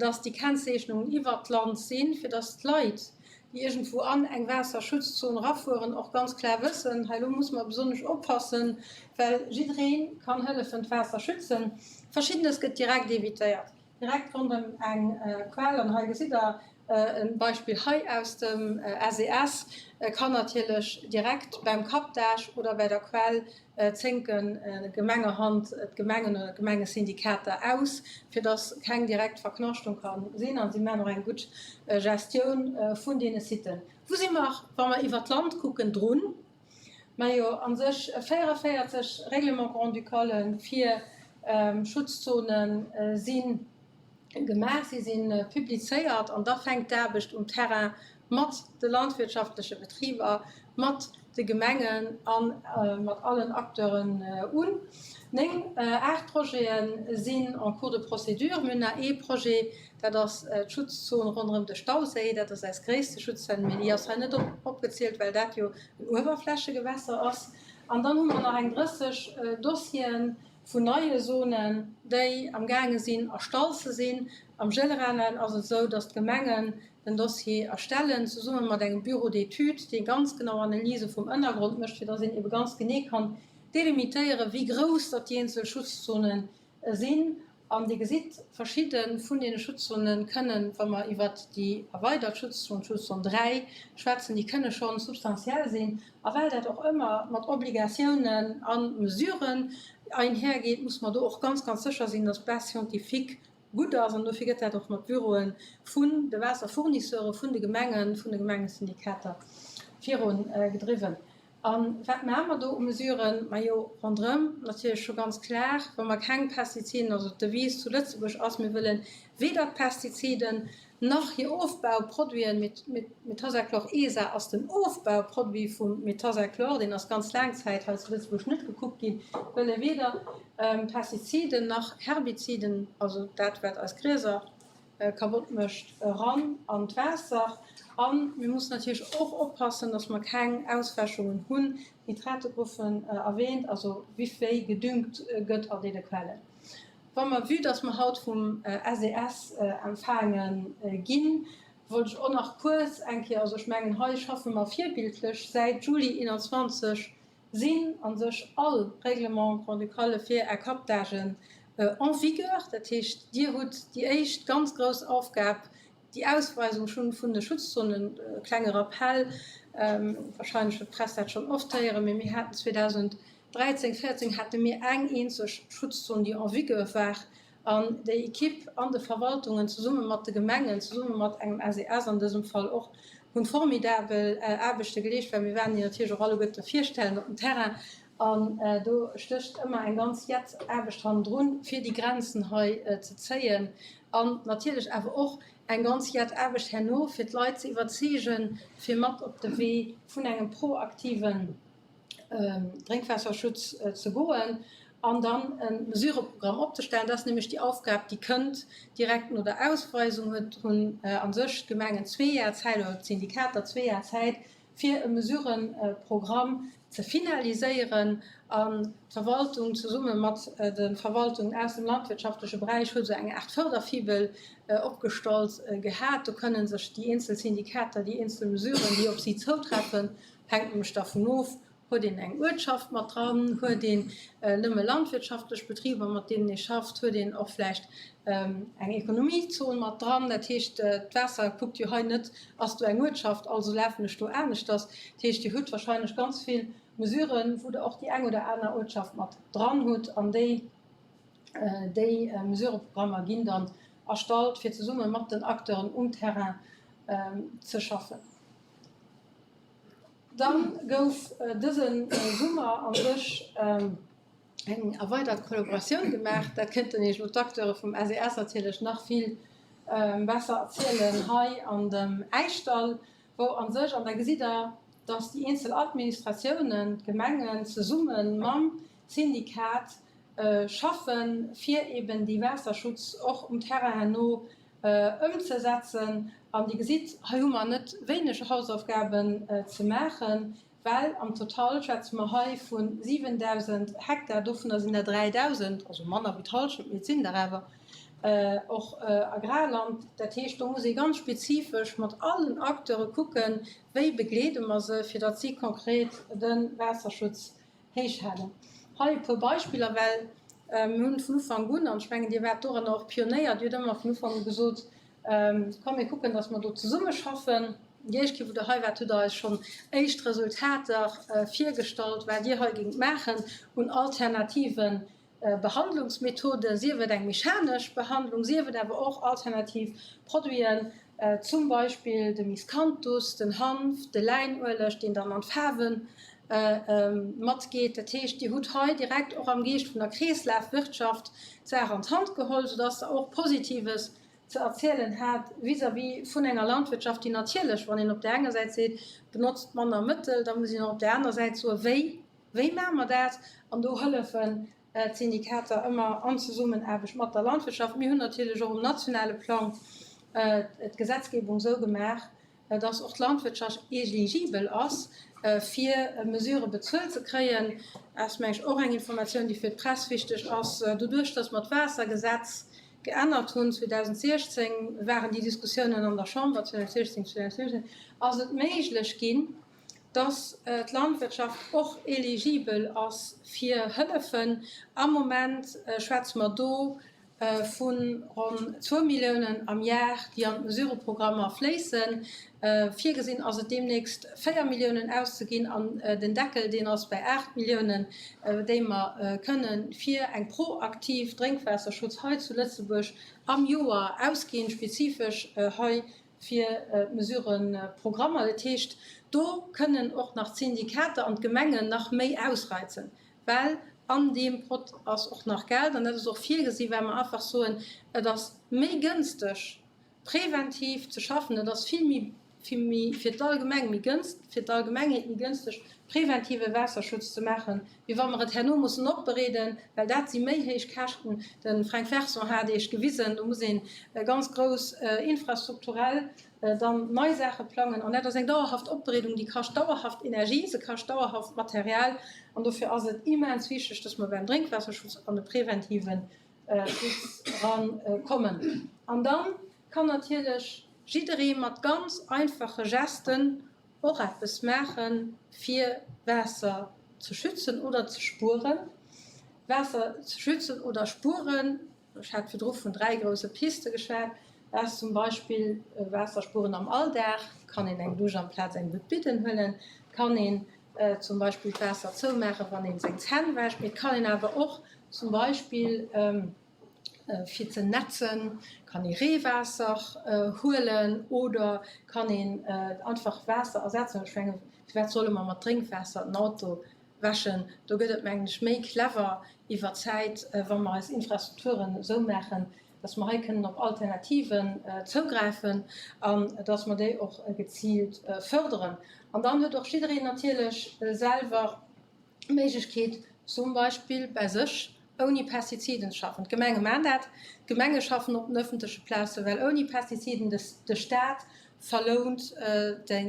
S2: dass déi Kennzeechnungen iwwert d'Land sinn, fir dass d'Leit, déi iergendwou an eng Waasserschutzzon erafueren, och ganz klar wëssen, hei elo muss mer besonnesch oppassen, well jidderee kann hëllefen d'Waasser schützen. Verschiddenes gëtt direkt evitéiert. Direkt ronderëm eng Quell, an hei gesitt Der e Beispill hei aus dem SES, kann natierlech direkt beim Captage oder bei der Quell zénken gemengerhand d'Gemengen oder d'Gemengesyndikater aus, fir dass keng direkt Verknaschtung ka sinn a si maachen och eng gutt Gestioun vun deene Siten. Wou si mer, wa mer iwwert d'Land kucken, drun? Majo, a sech 44 Règlements grand-ducale fir Schutzzone si gemaach, si si publizéiert an da fänkt d'Aarbecht um Terrain mat de landwirtschaftleche Betriber, mat de Gemengen a mat allen Acteuren un. 9, 8 Projete sinn en cours de procédure. Mir hunn nach ee Projet, dat ass d'Schutzzon ronderëm de Stauséi. Dat ass eis gréisste Schutzzon, mee déi ass hei net opgezielt, well dat jo en Uewerflächegewässer ass. An dann hu mer nach eng 30 Dossiere vun neie Zonen, déi am gaange sinn erstallt ze sinn. Am generellen ass et esou, datt d'Gemengen den Dossier erstellen, zesumme mat engem Bureau d'études, dee ganz genau Analyse vum Ënnergrond mécht, fir datt een ebe ganz genee kann delimitéieren, wéi grouss datt déi eenzel Schutzzone sinn. An Dir gesitt, verschidde vun deene Schutzzone kënnen, wa mer iwwert déi erweidert Schutzzon, d'Schutzzon 3, schwätzen, déi kënne scho substantiell sinn. A well dat och ëmmer mat Obligatiounen a Mesuren einhergeet, muss mer do och ganz, ganz sécher sinn, dass d'Base scientifique gutt ass. An dofir gëtt dat och mat Büroe vun de Waasserfournisseure, vun de Gemengen, vun de Gemengesyndikater virugedriwwen. A wat maache mer do u Mesuren? Majo, ronderëm natierlech scho ganz klar, wa mer keng Pestiziden, also d'Devise zu Lëtzebuerg ass, mir wëlle weder d'Pestiziden nach hir Ofbauproduiten, Metazachlor ESA ass den Ofbauproduit vum Metazachlor, deen ass ganz laang Zäit hei zu Lëtzebuerg net gekuckt ginn, wëlle weder Pestiziden nach Herbiziden, also dat wat eis Grieser kabott mécht, eran an d'Waasser. A mir mussen natierlech och oppassen, dass mer keng Auswäschungen hunn. D'Nitrate goufen erwähnt, also wéi wéi gedüngt gëtt an deene Quellen. Wa mer, vue dass mer haut vum SES empfaange ginn, wollt ech och nach kuerz eng Kéier, also ech mengen, hei schaffe mer virbildlech säit Juli 21 sinn a sech all Règlements grand-ducale fir Är Captagen en vigueur. Dat heescht, Dir hutt déi éischt ganz grouss Aufgab, déi Ausweisung schonn vun de Schutzzonen. E klenge Rappell, wahrscheinlech huet d'Press dat schonn oft héieren, mee mir haten 2013, 14 hate mir eng eenzeg Schutzzon, déi en vigueur war. An déi Equipe an de Verwaltungen, zesumme mat de Gemengen, zesumme mat engem SES an dësem Fall och, hunn formidabel Aarbechte geleescht, well mir waren déi natierlech och alleguerte virstellen op dem Terrain. An do stécht ëmmer eng ganz jett Aarbecht hannendrun, fir déi Grenzen hei ze zéien. An natierlech awer och eng ganz jett Aarbecht herno, fir d'Leit ze iwwerzeegen, fir mat op de Wee vun engem proaktiven Drénkwaasserschutz ze goen an dann e Mesureprogramm opzestellen. Dat ass nämlech déi Aufgab, déi kënnt direkt no der Ausweisung. Huet hunn a sech d'Gemengen zwee Jar Zäit oder d'Syndikater zwee Jar Zäit, fir e Mesureprogramm ze finaliséieren. An d'Verwaltung zesumme mat de Verwaltungen aus dem landwirtschaftleche Beräich huet esou eng Aart Fërderfibel opgestallt gehat. Do kënne sech déi eenzel Syndikater déi eenzel Mesuren, déi op si zoutreffen, Hänkt nämlech dervun of, huet een eng Uertschaft mat dran, huet een nëmme landwirtschaftlech Betriber, mat deenen ee schafft, huet een och vläicht eng Ekonomiezon mat dran. Dat heescht, d'Waasser kuckt jo hei net, ass do eng Uertschaft, also lafen ech do aneschters. Dat heescht, Dir hutt wahrscheinlech ganz vill Mesuren, wou Der och déi eng oder aner Uertschaft mat dran hutt an déi, déi Mesureprogrammer ginn dann erstallt, fir zesumme mat den Acteuren um Terrain ze schaffen. Dann gouf dëse Summer an sech eng erweidert Kollaboratioun gemaach. Dat kënnten Iech elo d'Acteure vum SES natierlech nach vill besser erzielen. Hei an dem Äischdall. wou a sech, an da gesitt Der, dass déi eenzel Administratiounen, d'Gemengen zesumme mam Syndikat schaffen, fir eben dee Waasserschutz och um Terrain herno ëmzesetzen. An Dir gesitt, hei hu mer net wéineg Hausaufgaben ze maachen, well am Total schwätze mer hei vu 7.000 Hektar, dovunner sinn der 3.000, also manner wéi d'Hallschent, mee et sinn der awer, och Agrarland. Dat heescht, do muss ee ganz spezifesch mat allen Acteure kucken, wéi begleede mer se, fir datt si konkret de Waasserschutz héich halen. Hei e puer Beispiller, well mir hunn vun Ufank un, an ech mengen, Dir waart doranner och Pionéier, Dir hutt ëmmer vun Ufank u gesot, Komm mir kucken, datt mer do zesummeschaffen. Déi éischt Kéier, wou Der hei waart, hutt Der eis schonn éischt Resultater virgestallt, wat Dir hei géingt maachen un alternative Behandlungsmethoden, sief et eng mechanesch Behandlung, sief et awer och alternativ Produiten, zum Beispill de Miscanthus, den Hanf, de Läinueleg, deen dann an d'Faarwe matgeet. Dat heescht, Dir hutt hei direkt och am Geescht vun der Kreeslafwirtschaft d'Saach an d'Hand geholl, soudass Der och Positives ze erzielen hat vis-à-vis vun enger Landwirtschaft, déi natierlech, wann een op där enger Säit seet, benotzt manner Mëttel, da muss een och op där aner Säit soen, wéi Wéi maache mer dat? An do hëllefen d'Syndikater ëmmer an Zesummenaarbecht mat der Landwirtschaft. Mir hunn natierlech och um nationale Plang d'Gesetzgebung esou gemaach, dass och d'Landwirtschaft eligibel ass, fir Mesurë bezuelt ze kréien. Dat ass, meng ech, och eng Informatioun, déi fir d'Press wichteg ass. Doduerch, dass mer d'Waassergesetz geännert hunn, 2016 waren déi Diskussiounen an der Chamber, 2016, 2017, ass et méiglech ginn, dass d'Landwirtschaft och eligibel ass fir Hëllefen. Am Moment schwätze mer do vu ronn zwou Milliounen am Jar, déi an d'Mesureprogrammer fléissen. Virgesinn ass et deemnächst 4 Milliounen auszeginn an den Deckel, deen ass bei 8 Milliounen, déi mer kënne fir eng proaktiv Drénkwaasserschutz hei zu Lëtzebuerg am Joer ausginn, spezifesch hei fir d'Mesurenprogrammer. Dat heescht, do kënnen och nach d'Syndikater an d'Gemengen nach méi ausreizen, well an deem Pott ass och nach Geld. An dat ass och virgesi well mer einfach soen, et ass méi gënsteg preventiv ze schaffen, et ass vill méi méi fir d'Allgemeng méi gënst, fir d'Allgemengheet méi gënsteg preventive Waasserschutz ze maachen, wéi wa mer et herno mussen opbereeden, well dat si méi héich Käschten. De Fränk Ferson hat Iech gewisen, do muss ee ganz grouss infrastrukturell dann nei Saache plangen. An dat ass eng dauerhaft Opbereedung, déi kascht dauerhaft Energie, se kascht dauerhaft Material. An dofir ass et immens wichteg, dass mer beim Drénkwaasserschutz an de preventiven Schutz erankommen. An da kann natierlech jidderee mat ganz einfache Gesten och eppes maachen, fir Waasser ze schützen oder ze spueren. Waasser ze schützen oder spueren, ech hat virdru vun 3 grousse Piste geschwat, ass zum Beispill Waasser spueren am Alldag, kann een eng Dusch amplaz eng Butt Bidden huelen, kann een zum Beispill d'Waasser zoumaachen, wann een seng Zänn wäscht, mee et kann een awer och zum Beispill, Fir ze nätzen kann ee Reewaasser huelen oder kann een einfach Waasser ersetzen. Ech mengen, firwat solle mer mat Drénkwaasser den Auto wäschen? Do gëtt et, mengen ech, méi clever iwwer d'Zäit, wa mer eis Infrastrukturen esou maachen, dass mer hei kënnen op Alternativen zougräifen an dass mer déi och geziilt fërderen. An dann huet och jiddereen natierlech selwer Méiglechkeet zum Beispill bei sech ouni Pestiziden ze schaffen. D'Gemenge maan dat. D'Gemenge schaffen op den ëffentleche Plaze well ouni Pestiziden. De Staat verlount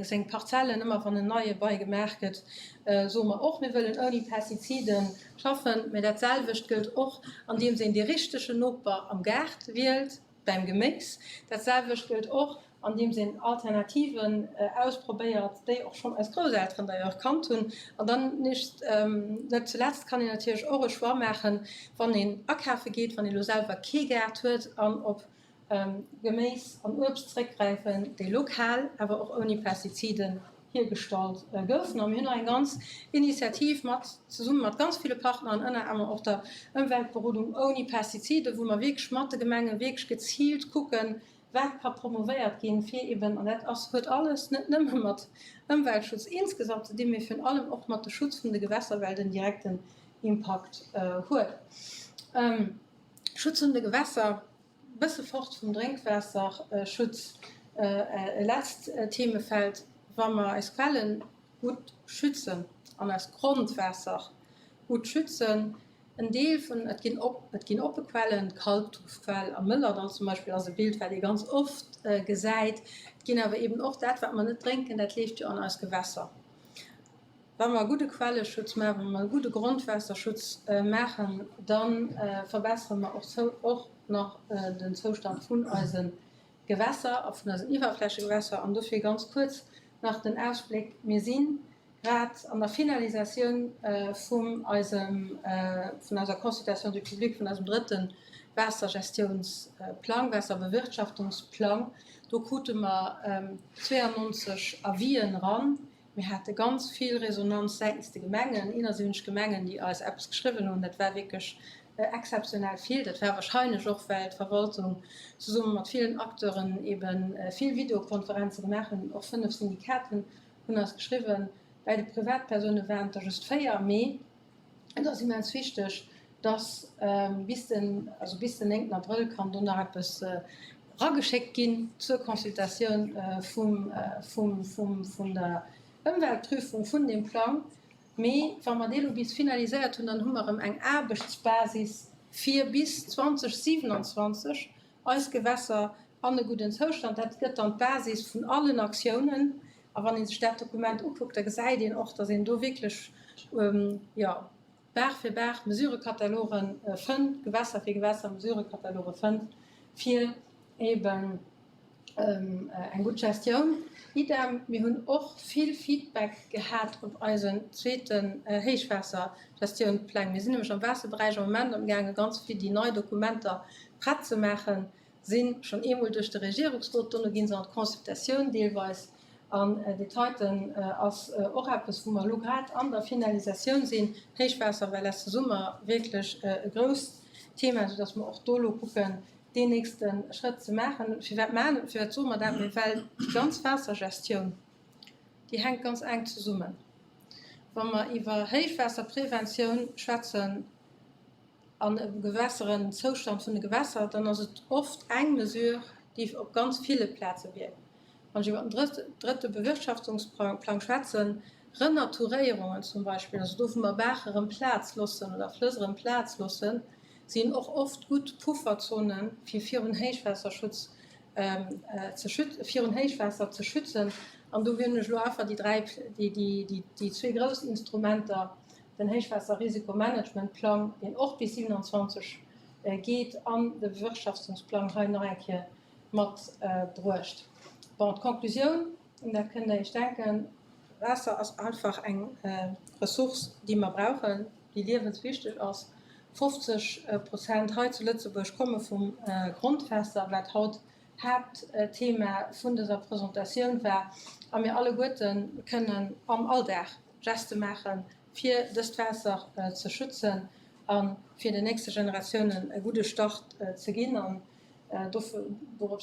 S2: seng Parzellen ëmmer wann en neie Bail gemaach gëtt. Soe mer och, mir wëllen ouni Pestiziden schaffen. Mä dat selwecht gëllt och andeems een dee richtegen Noper am Gaart wielt. Beim Geméis. Dat selwecht gëllt och, andeems een Alternativen ausprobéiert, déi och schonn eis Grousselteren d'ailleurs kannt hunn. An dann nicht net zuletzt kann een natierlech och e Choix maachen, wann een akafe geet, wann ee lo selwer kee Gaart huet, an op Geméis an Uebst zréckgräifen, déi lokal, awer och ouni Pestiziden hiergestallt goufen. A mir hunn och eng ganz Initiativ mat, zesumme mat ganz ville Partner an ënner anerem och der Ëmweltberodung ouni Pestiziden, wou mer wierklech mat de Gemenge wierklech geziilt kucken, wat ka promovéiert ginn, fir eben, an dat ass, huet alles net nëmme mat Ëmweltschutz insgesamt ze dinn, mee virun allem och mat de Schutz vun de Gewässer, well et en direkten Impakt huet. Schutz vun de Gewässer. Bësse fort vum Drénkwaasserschutz, e letzt Themefeld. Wa mer eis Quellen gutt schützen an eist Grondwaasser gutt schützen, en Deel vun, et ginn op, et ginn oppe Quellen, d'Kalktuffquell am Mëllerdall zum Beispill ass e Bild, wat ee ganz oft gesäit. Et ginn awer eben och dat, wat mer net drénken, dat leeft jo an eis Gewässer. Wa mer e gudde Quelleschutz maachen, wa mer e gudde Grondwaasserschutz maachen, da verbessere mer och nach den Zoustand vun eise Gewässer a vun eisen Iwwerflächegewässer. An dofir ganz kuerz nach den Ausbléck, Mir si grad an der Finalisatioun vum eisem, vun eiser Consultation du public, vun eisem drëtte Waassergestiounsplang, Waasserbewirtschaftungsplang. Do krute mer 92 Avisen eran. Mir hate ganz vill Resonanz säitens de Gemengen, 71 Gemengen, déi eis eppes geschriwwen hunn. Dat war wierklech exzeptionell vill. Dat war wahrscheinlech och, well d'Verwaltung zesumme mat villen Acteuren ebe vill Videokonferenze gemaach hunn. Och 5 Syndikaten hunn eis geschriwwen. Bäi de Privatpersoune waren et der just 4. Mee et ass immens wichteg, dass bis den, also bis den 9 Abrëll kann do nach eppes erageschéckt ginn zur Consultatioun vum, vum, vum, vun der Ëmweltprüfung vun deem Plang. Mee wa mer dee lo bis finaliséiert hunn, dann hu mer erëm eng Aarbechtsbasis fir bis 2027 eis Gewässer an e gudden Zoustand. Dat gëtt dann d'Basis vun allen Aktiounen. A wann ee sech dat Dokument ukuckt, da gesäit een och, dass een do wierklech, jo, Baach fir Baach Mesurekataloge fënnt, Gewässer fir Gewässer Mesurekataloge fënnt, fir eeben eng gutt Gestioun. Idem, mir hunn och vill Feedback gehat op eisen zweeten Héichwaassergestiounpläng. Mir sinn nämlech am Waasserberäich am Moment amgaange ganz vill déi nei Dokumenter prett ze maachen, si schonn eemol duerch de Regierungsrot, dono gi se an d'Consultatioun deelweis. An déi Teiten ass och eppes, wou mer elo grad an der Finalisatioun sinn. Héichwaasser war leschte Summer wierklech e grousst Thema, soudass mer och do elo kucken, deen nächste Schrëtt ze maachen. Firwat maachen, firwat soe mer dat? Mee well déi ganz Waassergestioun, déi hänkt ganz enk zesummen. Wa mer iwwer Héichwaasserpreventioun schwätzen an e gewässeren Zoustand vun de Gewässer, dann ass et oft eng Mesure, déi op ganz ville Plaze wierkt. Wann ech iwwer den drëtte Bewirtschaftungsplang schwätzen, Renaturéierungen zum Beispill, also do wou mer Baache erëm Plaz loossen oder Flëss erëm Plaz loossen, sinn och oft gutt Pufferzonen, fir virun Héichwaasserschutz ze virun Héichwaasser ze schützen. An do hunn ech elo einfach déi dräi, déi zwee grouss Instrumenter, den Héichwaasserrisikomanagementplang, deen och bis 27 geet, an de Bewirtschaftungsplang hei nach eng Kéier matbruecht. Bon, d'Conclusioun, dat kënnt Der Iech denken, Waasser ass einfach eng Ressource, déi mer brauchen, déi liewenswichteg ass. 50 Prozent hei zu Lëtzebuerg komme vum Grondwaasser, wat haut Haaptthema vun dëser Presentatioun war. A mir alleguerte kënnen am Alldag Geste maachen, fir dëst Waasser ze schützen a fir den nächste Generatiounen e gudde Start ze ginn. An dorops.